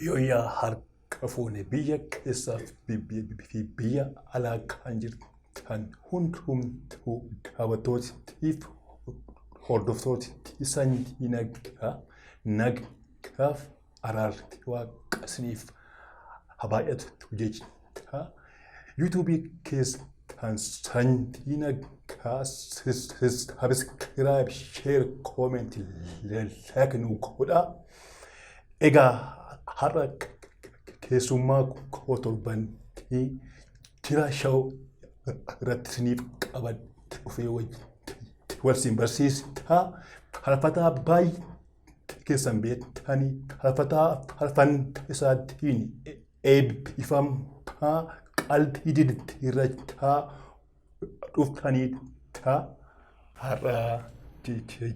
Yooyyaa harka fuune biyya keessaa fi biyya alaa kan jirtan hundumtuu daawwattootiif hordoftooti sanyii nagaa nagaaf araarri waaqa isiniif haa baay'atu jecha yuutuubii keessan sanyii nagaa sabiskiraayib sheer koomenti laayik nu godhaa. Egaa har'a keessummaa koo torbanii jira sha'u irratti isiniif qabadhe dhufee wajjin wal siin barsiisa. Faarfataa baay'ee keessan beektanii faarfataa faarfannaa isaatiin eebbifamaa qalbii diddiirrachaa dhuftanii ta'a. Har'a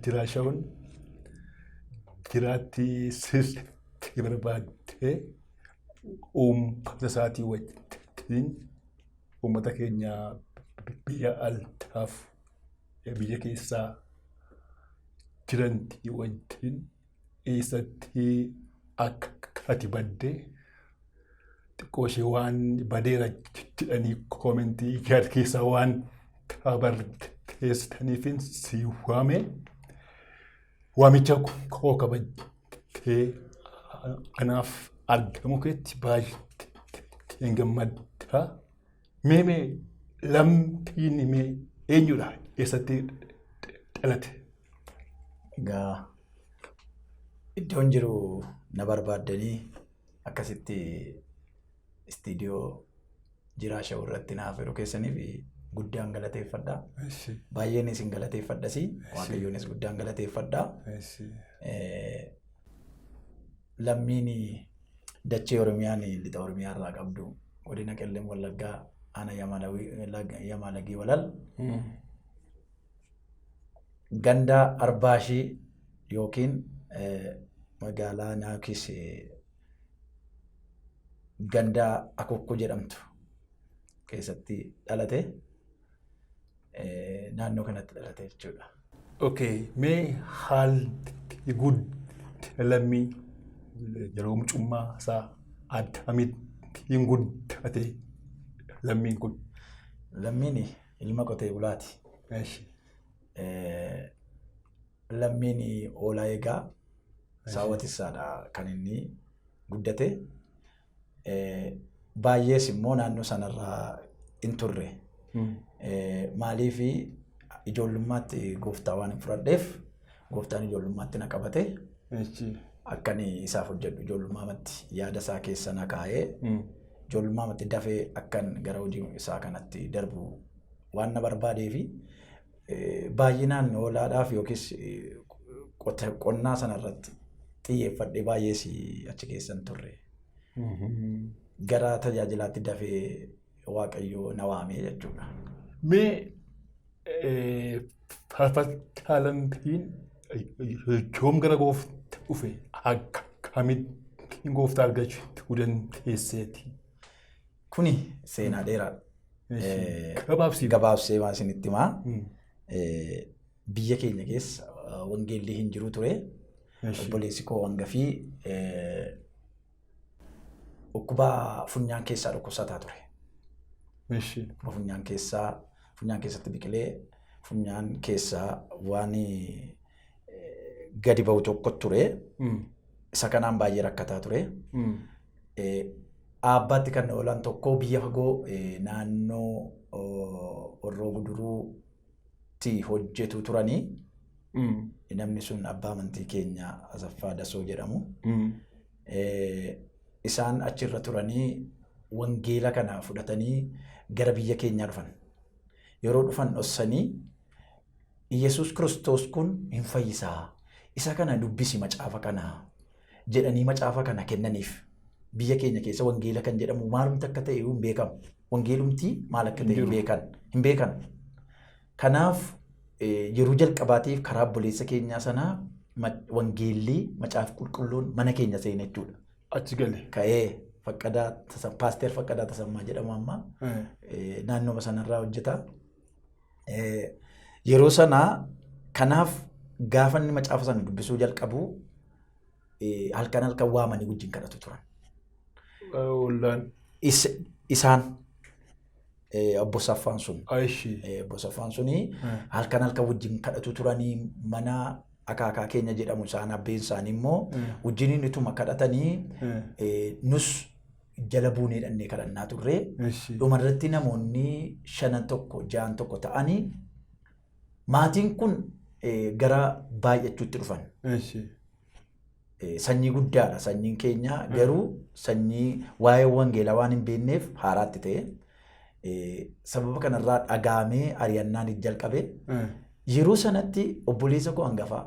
jira sha'uun jiraatti sitti barbaaddee uummata isaatii wajjin uummata keenya biyya altaaf biyya keessaa jirantii wajjin eessatti akka ati badde xiqqoo ishee waan badeera jedhanii koomentii yaada keessaa waan barreessitaniifin si waame waamicha koo kabajtee anaaf argamu keetti baay'een gammadda. Mee mee lammiin mee eenyudha eessatti dhalate? Egaa iddoon jiru na barbaaddanii akkasitti istiidiyoo jiraa sha'u irratti naaf yeroo keessaniif guddaan galateeffadha. Baay'een isin galateeffadhas Waaqayyoonis guddaan galateeffadha. Lammiin dachee Oromiyaan lixa Oromiyaa irraa qabdu godina Qellem Wallaggaa aanaa Yamaalagii Walal ganda Arbaashii yookiin magaalaa Naakis ganda Akokkoo jedhamtu keessatti dhalate. Naannoo kanatti dhalate jechuudha. Okay, mee haalli guddina lammii yeroo mucummaa isaa akkamittiin guddate lammiin kun? Lammiin ilma qotee bulaati. Lammiin hoolaa eegaa saawwa tissaadha kan inni guddate. Baay'ees immoo naannoo sanarraa hin turre. Maaliif ijoollummaatti gooftaa waan hin fudhadheef gooftaan ijoollummaatti na qabate. Akka inni isaaf hojjedhu ijoollummaamatti yaada isaa keessa na kaa'ee ijoollummaamatti dafee akkan gara hojii isaa kanatti darbu waan na barbaadee fi baay'inaan hoolaadhaaf yookiis qonnaa sanarratti xiyyeeffadhee baay'ees achi keessa hin turre. Gara tajaajilaatti dafee Waaqayyo na waamee jechuudha. Mee faarfataa lammiin yoom gara gooftaa dhufe akkamitti gooftaa argachuu dandeesseeti? Kuni seenaa dheeraadha. Gabaabsii. Gabaabsee waan isinitti himaa. Biyya keenya keessa wangeelli hin jiru ture. Obboleessi koo hangafii dhukkuba funyaan keessaa dhukkubsataa ture. Dhukkuba funyaan keessaa funyaan keessatti biqilee funyaan keessaa waan gadi ba'u tokko ture. Isa kanaan baay'ee rakkataa ture. Aabbaatti kan oolan tokko biyya fagoo naannoo Horroo Guduruutti hojjetu turanii. Namni sun abbaa amantii keenya Asaffaa Dasoo jedhamu. Isaan achirra turanii wangeela kana fudhatanii gara biyya keenyaa dhufan. Yeroo dhufan dhossanii Iyyasuus Kiristoos kun hin fayyisaa. Isa kana dubbisi macaafa kana jedhanii macaafa kana kennaniif. Biyya keenya keessa wangeela kan jedhamu maalumti akka ta'e hin beekamu. Wangeelumti maal akka ta'e hin beekan. Hin beekan. Kanaaf yeroo jalqabaatiif karaa obboleessa keenyaa sanaa wangeelli macaafa qulqulluun mana keenya seene jechuudha. Achi gale. Ka'ee Faqqadaa Paaster Faqqadaa Tasammaa jedhamu amma naannooma sanarraa hojjeta. Yeroo sana kanaaf gaafa inni macaafa sana dubbisuu jalqabu halkan halkan waamanii wajjin kadhatu turan. Ollaan. Isaan obbo Saffaan sun. Ayishi. Obbo Saffaan suni halkan halkan wajjin kadhatu turanii mana akaakaa keenya jedhamu isaan abbeen isaanii immoo wajjiniin ituma kadhatanii nus jala buunee dhannee kadhannaa turre. Dhumarratti namoonni 5 tokko 6 tokko ta'anii maatiin kun gara baay'achuutti dhufan. Sanyii guddaadha sanyiin keenya garuu sanyii waa'ee wangeelaa waan hin beekneef haaraatti ta'e. Sababa kanarraa dhagaamee ari'annaan jalqabe. Yeroo sanatti obboleessa koo hangafaa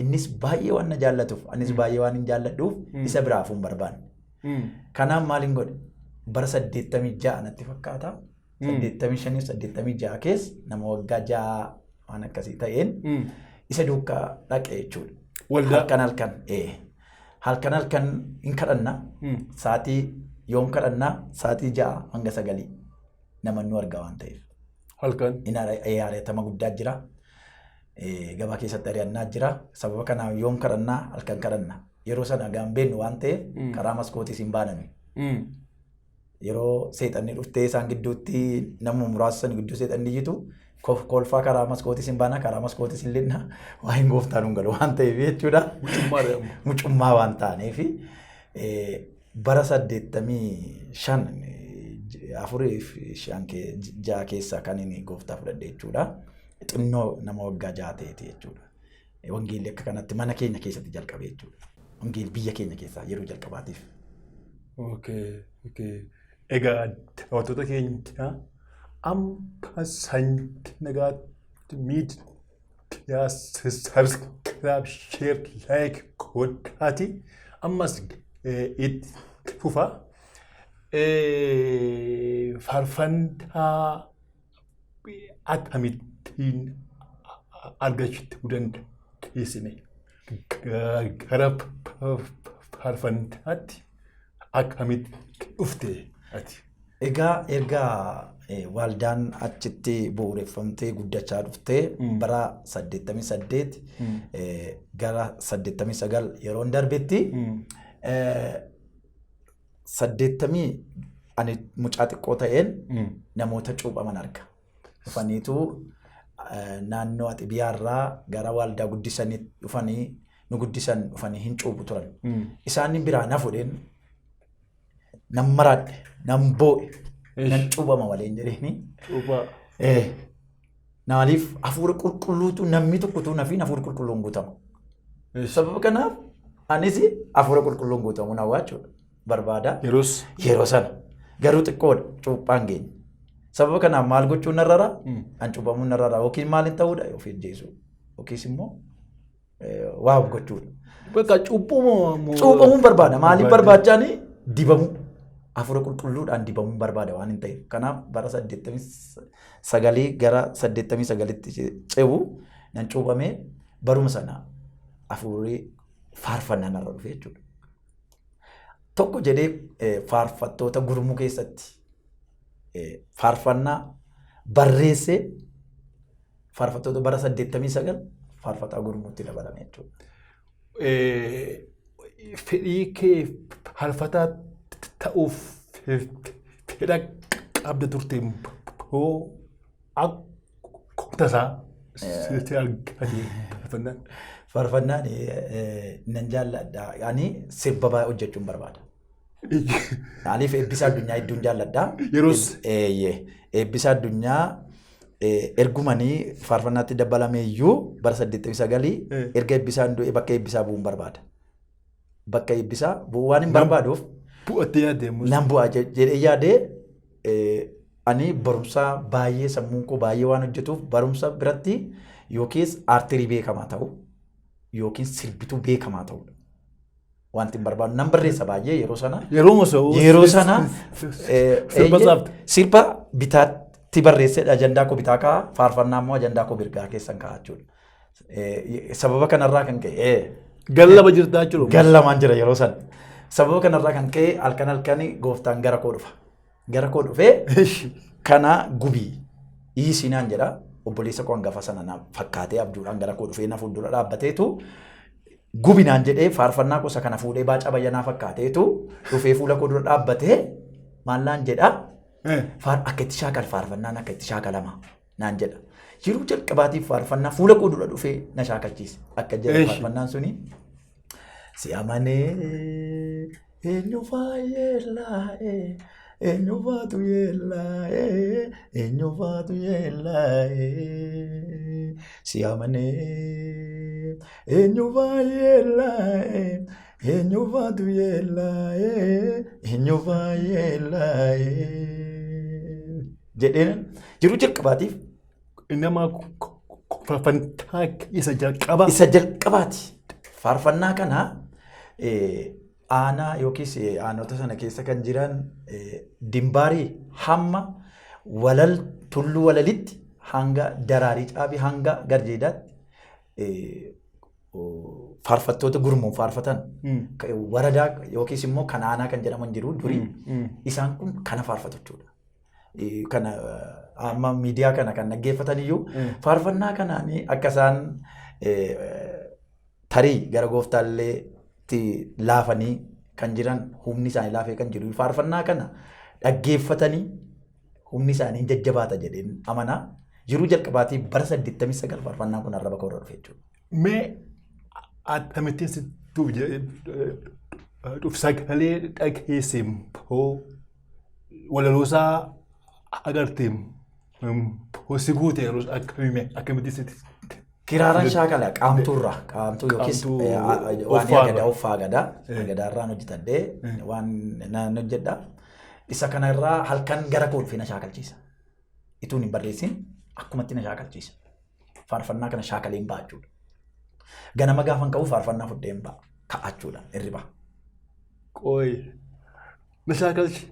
innis baay'ee waan na jaallatuuf anis baay'ee waan hin jaalladhuuf isa biraa hafuu hin barbaanne. Kanaaf maaliin godhe bara 86 natti fakkaata. 85 86 keessa nama waggaa 6 waan akkasii ta'een isa duukaa dhaqe jechuudha. Waldaa. Halkan halkan halkan halkan hin kadhanna. Sa'aatii yoom kadhannaa sa'aatii 6 hanga 9 nama nu arga waan ta'eef. Halkan. Inni ari'atama guddaa jira. Gabaa keessatti ari'annaa jira. Sababa kanaaf yoom kadhannaa halkan kadhanna. Yeroo sana gaan beennu waan ta'eef karaa maskootiis hin baanani. Yeroo seexanni dhuftee isaan gidduutti nama muraasa sana gidduu seexanni iyyitu kolfaa karaa maskootiis hin baana karaa maskootiis hin linna waa'een gooftaan hin galu waan ta'eef jechuudha. Mucummaa waan taaneef bara 85 4 fi 5 6 keessaa kan inni gooftaa fudhadhe jechuudha. Xinnoo nama waggaa 6 ta'eeti jechuudha. Wangeelli akka kanatti mana keenya keessatti jalqabe jechuudha. Wangeelli biyya keenya keessaa yeroo jalqabaatiif. Okay. Egaa daawwattoota keenya amma sanyii nagaatti miidiyaa subscribe, share, like godhaati ammas itti fufa. Faarfannaa akkamittiin argachuu dandeessine? Gara faarfannaatti akkamitti dhufte ati? Egaa erga waldaan achitti bu'uureffamtee guddachaa dhuftee bara 88 gara 89 yeroon darbetti 80 ani mucaa xiqqoo ta'een namoota cuuphaman arga. Dhufaniitu naannoo Axibiyaarraa gara waldaa guddisanii dhufanii nu guddisan dhufanii hin cuuphu turan. Isaan biraa na fudheen nan maraadhe nan boo'e nan cuuphama malee jedheeni. Cuuphaa. Maaliif hafuura qulqulluutu namni tokkotu nafiin hafuura qulqulluun guutama. Sababa kanaaf anis hafuura qulqulluun guutamu na jechuudha barbaada. Yeroos. Yeroo sana garuu xiqqoodha cuuphaan geenye. Sababa kanaaf maal gochuun narrara? An cuuphamuun narrara yookiin maaliin ta'uudha of ajjeesuu yookiis immoo waa of gochuudha. Bakka cuuphamu. Cuuphamuun barbaada. Maaliif barbaachani? Dibamuu. Hafuura qulqulluudhaan dibamuun barbaada waan hin ta'eef. Kanaaf bara 89 gara 89tti ce'u nan cuuphamee baruma sana hafuurri faarfannaa narra dhufe jechuudha. Tokko jedhee faarfattoota gurmuu keessatti faarfannaa barreessee faarfattoota bara 89 faarfataa gurmuutti dabalame jechuudha. Fedhii kee faarfataa ta'uuf fedha qabda turte hoo akkuma tasaa sitti argate faarfannaan? Faarfannaan nan jaalladha. Ani sirba baay'ee hojjechuun barbaada. Maaliif eebbisa addunyaa hedduun jaalladha. Yeroos? Eebbisa addunyaa ergumanii faarfannaatti dabalame iyyuu bara 89 erga eebbisaan du'e bakka eebbisaa bu'uun barbaada. Bakka eebbisaa bu'uu waan hin barbaaduuf Bu'attee yaadde immoo. Nan bu'a jedhee yaadee ani barumsa baay'ee sammuun koo baay'ee waan hojjetuuf barumsa biratti yookiis aartirii beekamaa ta'u yookiin sirbituu beekamaa ta'udha. Wanti hin barbaadu nan barreessa baay'ee yeroo sana. Yeroo Yeroo sana Sirba saafte. Sirba bitaatti barreessee ajandaa koo bitaa kaa'a faarfannaa immoo ajandaa koo mirgaa keessan kaa'a jechuudha. Sababa kanarraa kan ka'e. Gallaba jirtaa jechuudha. Gallamaan jira yeroo sana. Sababa kanarraa kan ka'e halkan halkan gooftaan gara koo dhufa. Gara koo dhufee kana gubii dhiisii naan jedha. Obboleessa koo hangafa sana na fakkaatee abjuudhaan gara koo dhufee na fuuldura dhaabbateetu Gubinaan jedhee faarfannaa gosa kana fuudhee Baacaa Bayyanaa fakkaateetu dhufee fuula koo dura dhaabbatee maal naan jedha? Akka itti shaakal faarfannaan akka itti shaakalama naan jedha. Yeroo jalqabaatiif faarfannaa fuula koo dura dhufee na shaakalchiise. Akka jedha faarfannaan suni. Si amanee eenyu faayyeellaa'e, eenyu faatu yeellaa'e, eenyu faatu yeellaa'e. Si amanee eenyu faayyeellaa'e, eenyu faatu yeellaa'e, eenyu faayyeellaa'e jedheen yeroo jalqabaatiif. Nama faarfannaa isa jalqaba. Isa jalqabaati. Faarfannaa kana aanaa yookiis aanota sana keessa kan jiran Dimbaarii hamma Walal, Tulluu Walalitti, hanga Daraarii Caabii, hanga Garjeedaatti faarfattoota gurmuun faarfatan waradaa yookiis immoo kan aanaa kan jedhaman jiru durii, isaan kun kana faarfatu jechuudha. Kana amma miidiyaa kana kan dhaggeeffatan iyyuu faarfannaa kanaan akka isaan tarii gara gooftaallee laafanii kan jiran, humni isaanii laafee kan jiru, faarfannaa kana dhaggeeffatanii humni isaanii jajjabaata jedheen amanaa. Jiruu jalqabaatii bara 89 faarfannaan kun arraba koo irra dhufe jechuudha. Mee akkamittiin si dhuuf sagalee dhageesse hoo, walaloosaa agarte hoo, si guute yeroo akkamii akkamittiin sitti? Kiraaran shaakala qaamtuurra, qaamtuu yookiis waan agadaa uffaa agadaa agadaarraan hojjetadhee waan nan hojjedha. Isa kanarraa halkan gara koo dhufee na shaakalchiisa. Ituun hin barreessin akkumatti na shaakalchiisa. Faarfannaa kana shaakalee hin ba'a jechuudha. Ganama gaafan ka'u faarfannaa fudhee hin ba'a. Ka'achuudha hirriba. Qooyi, na shaakalchi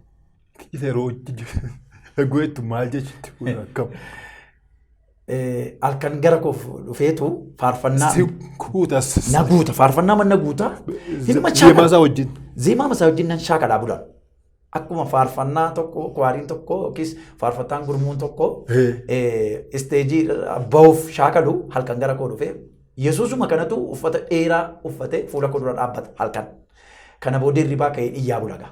isa yeroo hojii maal jechuudha akkam? Halkan gara koof dhufeetu faarfannaa. Si guutas. Na guuta, faarfannaa manna guuta. Hinuma Zeemaa isaa wajjin. Zeemaa isaa wajjin nan shaakalaa bulan. Akkuma faarfannaa tokko, kwaariin tokko yookiis faarfataan gurmuun tokko isteejii bahuuf shaakalu, halkan gara koo dhufee Yesuusuma kanatu uffata dheeraa uffatee fuula koo dura dhaabbata halkan. Kana booda hirribaa ka'ee iyyaa bulaga.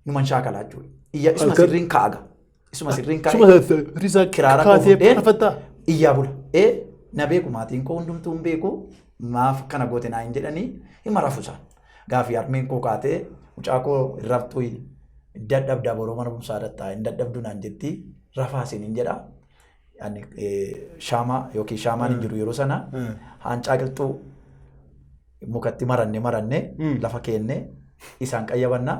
Numan shaakalaa jechuudha. Iyya isuma sirriin ka'aga. Isuma sirriin ka'ee. Risaa kiraara koo kaatee fudheen faarfattaa. Iyyaa bula. Na beeku, maatiin koo hundumtuu hin beeku, maaf kana goote naa hin jedhanii, hima rafu isaan. Gaafii harmeen koo kaatee, "Mucaa koo, hin raftuu, dadhabdaa, boroo mana barumsaa dattaa hin dadhabdu," naan jetti, "Rafaa isin hin jedha. Ani shaamaa yookiin shaamaan hin jiru yeroo sana, haancaa qilxuu mukatti maranne maranne lafa keenne isaan qayyabannaa.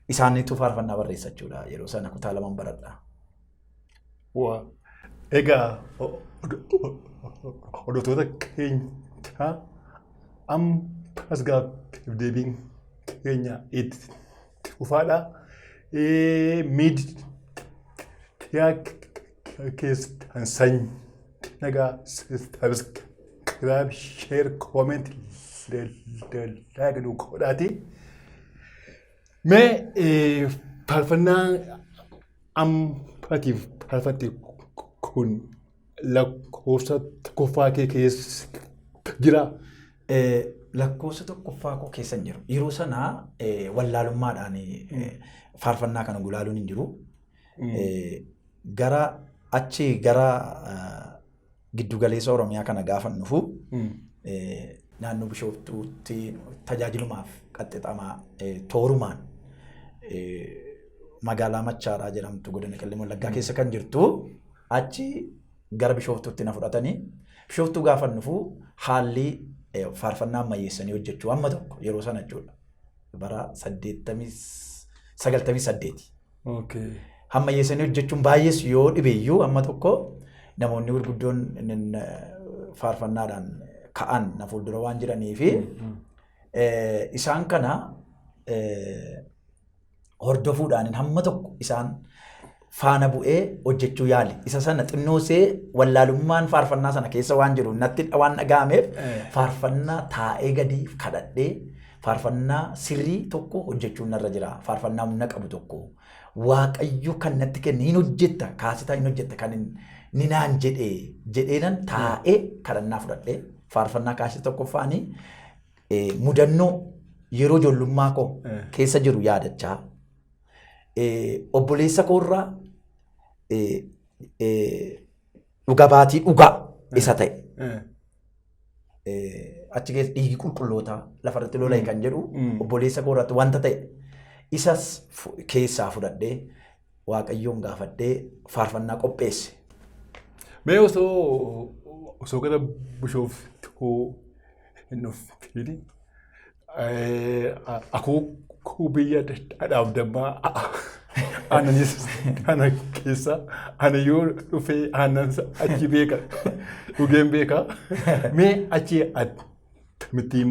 Isaanitu faarfannaa barreessa jechuudha, yeroo sana kutaa laman baradha. Waa. Egaa hordoftoota keenya, ammas gaaffiif deebiin keenya itti fufaadha. Miidiyaa keessan Sanyii Nagaa subscribe, share, comment, like nu godhaati. Mee faarfannaa ammatiif faarfatte kun lakkoofsa tokkoffaa kee keessa jira? Lakkoofsa tokkoffaa koo keessa hin jiru. Yeroo sana wallaalummaadhaan faarfannaa kana gulaaluun hin jiru. Gara achi gara giddugaleessa Oromiyaa kana gaafa dhufu, naannoo Bishooftuutti tajaajilumaaf qaxxixamaa toorumaan magaalaa Machaaraa jedhamtu godina Qellem Wallaggaa keessa kan jirtu, achi gara Bishooftuutti na fudhatanii, Bishooftuu gaafa dhufu haalli faarfannaa ammayyeessanii hojjechuu amma tokko yeroo sana jechuudha. Bara 98. Ammayyeessanii hojjechuun baay'ees yoo dhibeeyyuu, amma tokko namoonni gurguddoon faarfannaadhaan ka'an na fuuldura waan jiranii fi isaan kana hordofuudhaan hamma tokko isaan faana bu'ee hojjechuu yaali. Isa sana xinnoosee wallaalummaan faarfannaa sana keessa waan jiru natti waan dhaga'ameef, faarfannaa taa'ee gadi kadhadhee faarfannaa sirrii tokko hojjechuun narra jira. Faarfannaa humna qabu tokko. Waaqayyo kan natti kenne hin hojjetta, kaasitaa hin hojjetta kan ni naan jedhee jedheenan taa'ee kadhannaa fudhadhee. Faarfannaa kaasee tokkoffaanii mudannoo yeroo ijoollummaa koo keessa jiru yaadachaa obboleessa koorraa dhuga baatii dhugaa isa ta'e. Achi keessa dhiigi qulqullootaa lafarratti lola'e kan jedhu obboleessa koo irratti wanta ta'e isas keessaa fudhadhee Waaqayyoon gaafadhee faarfannaa qopheesse. Mee osoo gara Bishooftuu hin dhufin akuukuu biyya dhadhaaf dammaa aannanis kana keessa ani yoo dhufee aannan achi beeka dhugeen beeka. Mee achi akkamittiin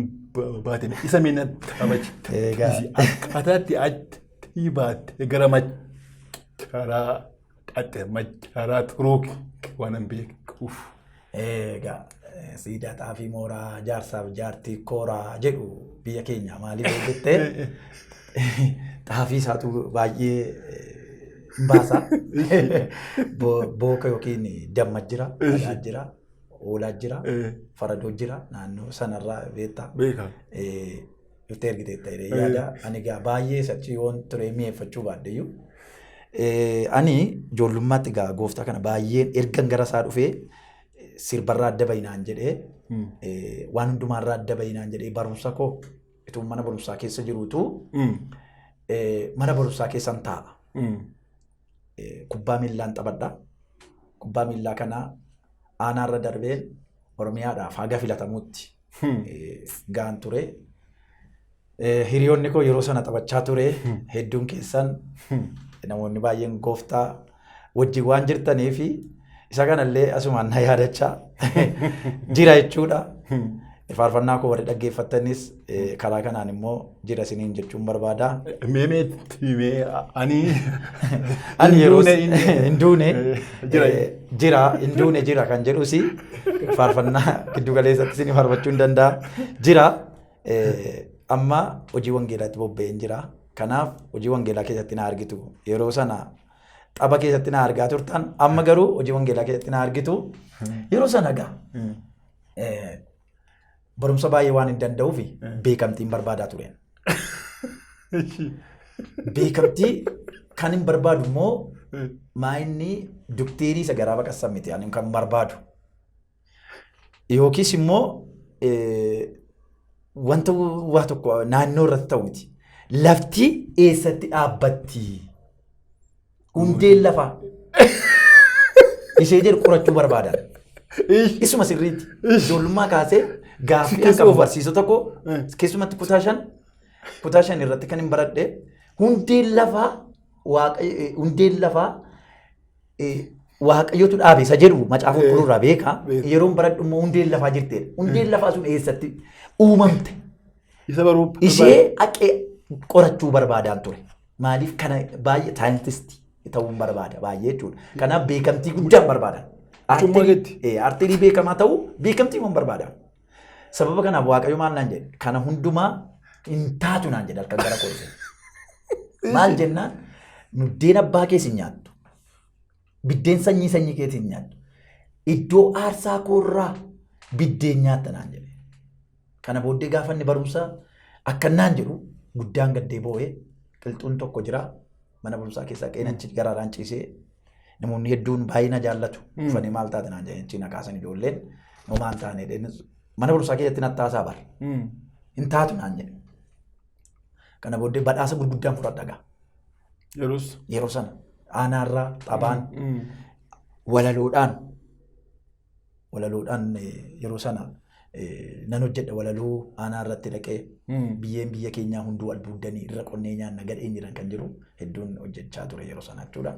baate isa mee natti abachi. Egaa. Akkaataatti achi baatte gara macharaa dhaqxe macharaa turuu waan hin beekuuf. Egaa siidaa xaafii mooraa jaarsaaf jaartii kooraa jedhu biyya keenya maaliif jettee xaafii isaatu baay'ee hin baasa. Booka yookiin damma jira, dhadhaa jira, hoolaa jira, faradoo jira naannoo sanarraa beektaa. Beeka. Dhuftee ergiteetta jedhee yaada. Ani egaa baay'ee achi yoon ture mi'eeffachuu baadheyyuu. Ani ijoollummaatti egaa gooftaa kana baay'een ergan gara isaa dhufee sirbarraa adda bayinaan jedhee waan hundumaarraa adda bayinaan jedhee barumsa koo utuu mana barumsaa keessa jiruutu mana barumsaa keessan taa'a. Kubbaa miillaan taphadha. Kubbaa miillaa kana aanaarra darbee Oromiyaadhaaf haga filatamutti gaan ture. Hiriyoonni koo yeroo sana taphachaa ture hedduun keessan namoonni baay'een gooftaa wajjin waan jirtaniif isa kanallee asumaan na yaadachaa jira jechuudha. Faarfannaa koo warri dhaggeeffattanis karaa kanaan immoo jira isiniin jechuun barbaada. Mee mee mee ani Ani yeroo hin duune jira. Jira hin duune jira kan jedhus faarfannaa giddu galeessatti isin faarfachuu hin danda'a. Jira amma hojii wangeelaatti bobba'een jira. Kanaaf hojii wangeelaa keessatti na argitu. Yeroo sana tapha keessatti na argaa turtan amma garuu hojii wangeelaa keessatti na argitu. Yeroo sana egaa barumsa baay'ee waan hin danda'uuf beekamtiin barbaadaa tureen. Beekamtii kan hin barbaadu immoo maa inni dukteerii isa garaa baqassan miti ani kan barbaadu. Yookiis immoo wanta waa tokko naannoo irratti ta'u miti. Lafti eessatti dhaabbatti? Hundeen lafaa. Ishee jedhu qorachuu barbaadan. Isuma sirriitti. Ijoollummaa kaasee gaaffii Keessa akka oofa. barsiisota koo keessumatti kutaa 5 irratti kan hin baradhe hundeen lafaa waaqa hundeen lafaa waaqayyotu dhaabe isa jedhu macaafa qulqulluu irraa beeka. Beeka. Yeroon baradhu immoo hundeen lafaa jirteedha. Hundeen lafaa sun eessatti uumamte? Isa baruu Ishee haqee qorachuu barbaadaan ture. Maaliif kana baay'ee saayintistii ta'uun barbaada baay'ee jechuudha. Kanaaf beekamtii guddaan barbaada. Mucummaa keetti? Artirii beekamaa ta'uu beekamtii waan barbaada. Sababa kanaaf Waaqayyo maal naan jedhe? Kana hundumaa hin taatu naan jedhe halkan gara koo dhufe. Maal jennaan buddeen abbaa kees hin nyaattu. Biddeen sanyii sanyii keetii hin nyaattu. Iddoo aarsaa koorraa biddeen nyaatta naan jedhe. Kana booddee gaafa inni barumsa akkannaan jedhu guddaan gaddee boo'ee qilxuun tokko jira mana barumsaa keessaa qeen achi garaadhaan ciisee namoonni hedduun baay'ee na jaallatu. Dhufanii maal taate naan jedhanii achi na kaasan ijoolleen homaa hin taane jedheen mana barumsaa keessatti nattaasaa bara. Hin taatu naan jedhe. Kana booddee badhaasa gurguddaan fudhadha gaa. Yeroos. Yeroo sana aanaarraa taphaan walaloodhaan walaloodhaan yeroo sana nan hojjedha walaloo aanaa irratti dhaqee biyyeen biyya keenyaa hunduu albuuddanii irra qonnee nyaanna gadheen jiran kan jiru hedduun hojjechaa ture yeroo sana jechuudha.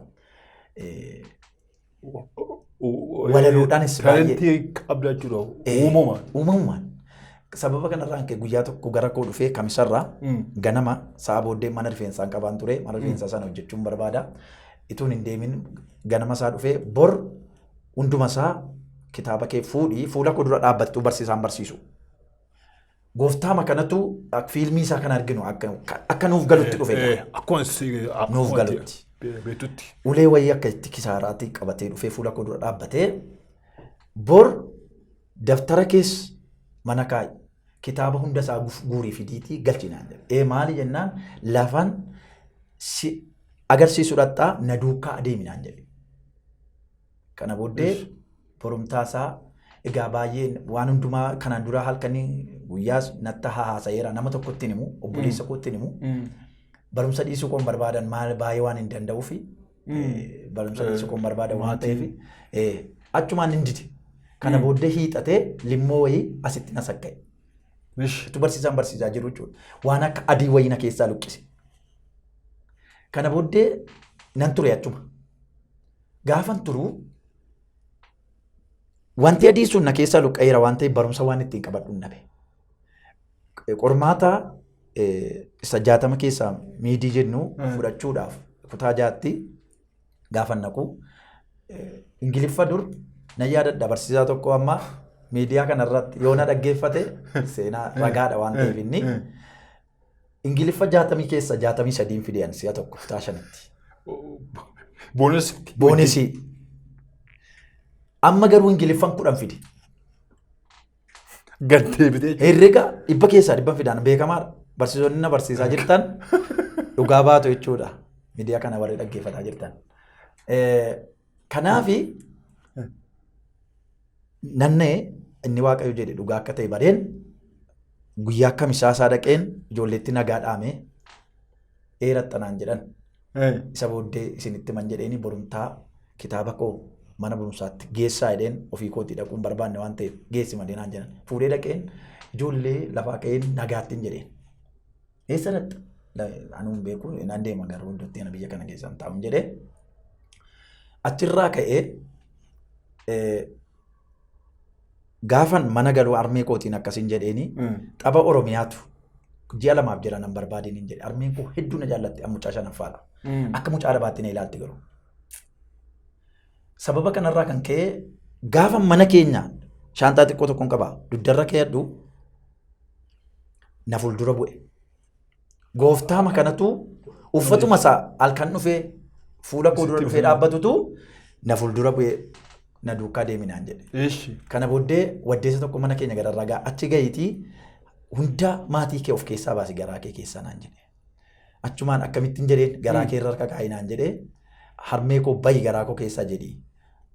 Walaloodhaanis baay'ee. Taalentii qabda jechuudha. Uumamaan. Uumamumaan. Sababa kanarraan ka'e guyyaa tokko gara koo dhufee kamisarraa ganama sa'a booddee mana rifeensaan qabaan ture mana rifeensaa sana hojjechuun barbaada. Ituun hin deemin ganama isaa dhufee bor hunduma isaa kitaaba kee fuudhii fuula koo dura dhaabbattuu barsiisaan barsiisu. Gooftaama kanatu fiilmii isaa kan arginu akka nuuf galutti dhufe. Akkuma Nuuf galutti. Beektutti. Ulee wayii akka itti kisaaraatti qabatee dhufee fuula koo dura dhaabbatee bor daftara kees Mana kaa'i. Kitaaba hunda isaa guurii fidiitii galchi naan jedhe. Ee maali jennaan lafan si agarsiisu dhaqxaa na duukaa adeemi naan jedhe. Kana booddee borumtaa isaa egaa baay'ee waan hundumaa kanaan dura halkanii guyyaas natti haasa'eera nama tokkotti hin himu obboleessa kootti hin himu. Barumsa dhiisuu koon barbaadan maal baay'ee waan hin danda'uufi barumsa dhiisuu koon barbaadan waan ta'eef achumaan hin dide. Kana booddee hiixatee limmoo wayii asitti na sakka'e. Utuu barsiisaan barsiisaa jiru jechuudha. Waan akka adii wayii na keessaa luqqise. Kana booddee nan ture achuma. Gaafan turu wanti adii sun na keessaa luqqa'eera waan ta'eef barumsa waan ittiin qabadhu hin dhabe. Qormaata isa 60 keessaa miidii jennu fudhachuudhaaf kutaa 6tti gaafan naqu Ingiliffa dur nan yaadadha barsiisaa tokko amma miidiyaa kanarratti yoo na dhaggeeffate seenaa ragaadha waan ta'eef inni Ingiliffa 60 keessa 63 fide si'a tokko kutaa 5tti. Boonas. Boonesii. Amma garuu Ingiliffan 10 fide. Gad deebitee jechuudha. Herrega 100 keessaa 100 fidaan beekamaadha. Barsiisonni na barsiisaa jirtan dhugaa baatu jechuudha. Miidiyaa kana warri dhaggeeffataa jirtan. Kanaafi nannee inni Waaqayyo jedhe dhugaa akka ta'e bareen guyyaa kamisaa isaa dhaqeen ijoolleetti nagaa dhaame dheeratta naan jedhan. Isa booddee isinitti man jedheeni borumtaa kitaaba koo mana barumsaatti geessaa jedheen ofii kootii dhaquun barbaanne waan ta'eef geessi malee naan jedhan. Fuudhee dhaqeen ijoollee lafaa ka'een nagaattiin jedheen. Eessa dhaqxa? Anuu hin beeku nan deema garuu iddootti ana biyya kana keessa hin taa'u jedhee. Achirraa ka'ee gaafan mana galuu harmee kootiin akkasiin jedheeni tapha Oromiyaatu ji'a 2f jira nan barbaadin hin jedhe. Harmeen koo hedduu na jaallatti amma mucaa shanaffaadha. Akka mucaa labaatti na ilaalti garuu. Sababa kanarraa kan ka'e gaafa mana keenya shaanxaa xiqqoo tokkoon qaba. Dugdarra keeyadhu na fuuldura bu'e. Gooftaama kanatu uffatuma isaa halkan dhufee fuula koo dura dhufee dhaabbatutu na fuuldura bu'ee na duukaa deeminaan jedhe. Kana booddee waddeessa tokko mana keenya gararraa ga'a achi gahiitii hunda maatii kee of keessaa baasi garaa kee keessaa naan jedhe. Achumaan akkamittiin jedheen garaa kee irra harka kaa'i naan jedhee harmee koo bahi garaa koo keessaa jedhi.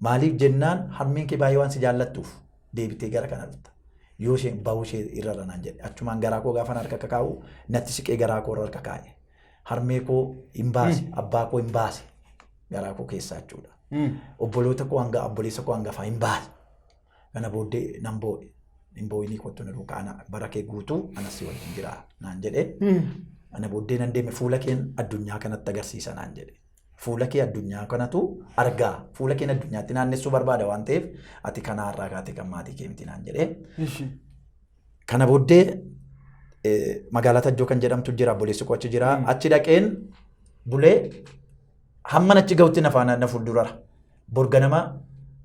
Maaliif jennaan harmeen kee baay'ee waan si jaallattuuf deebitee gara kana dhufta. Yoo isheen bahuu ishee irra naan jedhe. Achumaan garaa koo gaafan harka akka kaa'u natti siqee garaa koo irra harka kaa'e. Harmee koo hin baase, abbaa koo hin baase garaa koo keessaa jechuudha. Obboloota koo hanga obboleessa koo hangafaa hin baase. Kana booddee nan boo'e. Hin boo'inii kottu na duukaa ana bara kee guutuu anas si wajjin jira naan jedhe. Ana booddee nan deeme fuula keen addunyaa kanatti agarsiisa naan jedhe. Fuula kee addunyaa kanatu argaa. Fuula keen addunyaatti naannessuu barbaada waan ta'eef ati kanaa irraa kaatee kan maatii kee miti naan jedhe. Kana booddee magaalaa Tajjoo kan jedhamtu jira obboleessi koo achi jira. Achi dhaqeen bulee hamman achi gahutti na faana na fuuldurara. Bor ganama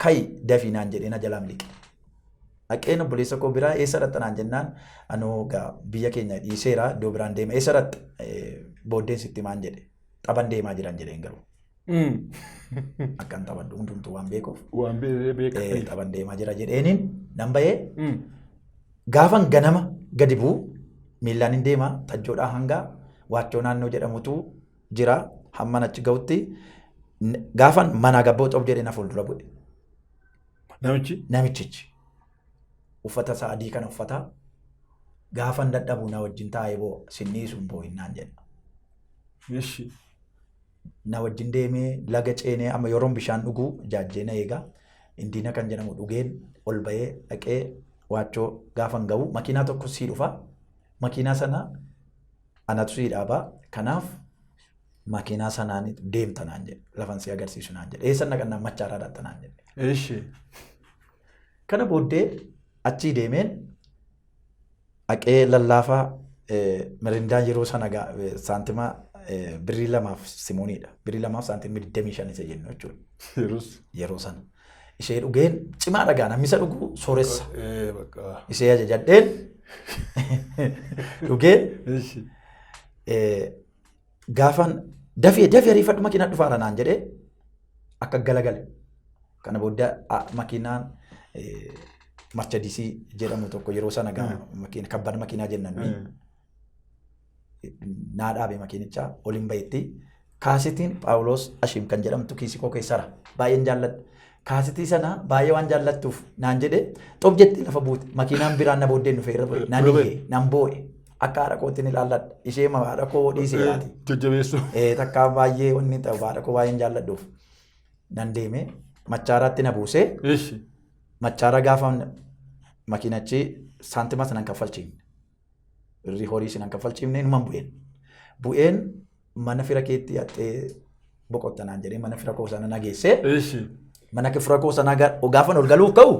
ka'i dafii naan jedhee na jalaa miliqe. Dhaqeen obboleessa koo biraa eessa dhaqxa naan jennaan anoo gaa biyya keenya dhiiseera iddoo biraan deema eessa dhaqxa booddeen sitti maan jedhe taphan deemaa jiran jedheen garuu akkan taphadhu hundumtuu waan beekuuf Waan beekaa. Taphan deemaa jira jedheeniin nan bahee gaafan ganama gadi bu'u miillaan hin deema tajjoodhaa hanga waachoo naannoo jedhamutu jira hamman achi gahutti gaafan manaa gabboo xob jedhee na fuuldura bu'e. Namichi? Namichichi uffata isaa adii kana uffata gaafan dadhabu na wajjin taa'ee boo sinnii sun boo'innaan jedha. Na wajjin deemee laga ceenee amma yeroon bishaan dhugu jaajjee na eega. Indiina kan jedhamu dhugeen ol bahee dhaqee waachoo gaafan gahu makiinaa tokko sii dhufa. Makiinaa sana anatu sii dhaaba. Kanaaf makiinaa sanaan deemta naan jedhe. Lafan si agarsiisu naan jedhe. Eessa naqannaa machaaraa dhatta naan jedhe. Kana booddee achii deemeen dhaqee lallaafaa mirindaan yeroo sana saantima birrii 2f simooniidha. Birrii 2f saantima 25 isa jennu jechuudha. Yeroos. Yeroo sana. Ishee dhugeen cimaa dhagaa namni isa dhugu sooressa. Bakka. Ishee ajajadheen dhugeen gaafan dafee dafee ariifadhu makiinaa dhufaara naan jedhee akka galagale. Kana booddee makiinaan Marchadisii jedhamu tokko yeroo sana gaa makiina kabbad makiinaa jennaan naa dhaabe makiinicha oliin bahetti kaasitiin Phaawulos Ashiim kan jedhamtu kiisii koo keessara baay'een jaalladha. Kaasitii sana baay'ee waan jaallattuuf naan jedhe xob jettee lafa buute makiinaan biraan na booddeen dhufee irra bu'e nan iyye nan boo'e akka haadha kootti ni ilaalladha ishee haadha koo dhiisee yaati. Jajjabeessu. Takkaa baay'ee wanni ta'u haadha koo baay'een jaalladhuuf nan deeme machaaraatti na buusee machaara gaafa makiinachi saantimas nan kaffalchiifne. Birrii horii sinan kaffalchiifne inuman bu'een. Bu'een mana fira keetti haxxee boqotta naan jedhee mana fira koo sana na geessee mana fira koo sana gaafan ol galuuf ka'u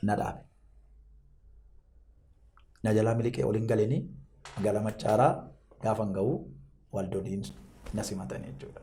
na dhaabe. Na jalaa miliqee ol hin galeenii magaalaa Machaaraa gaafan ga'u waldoliin na simatan jechuudha.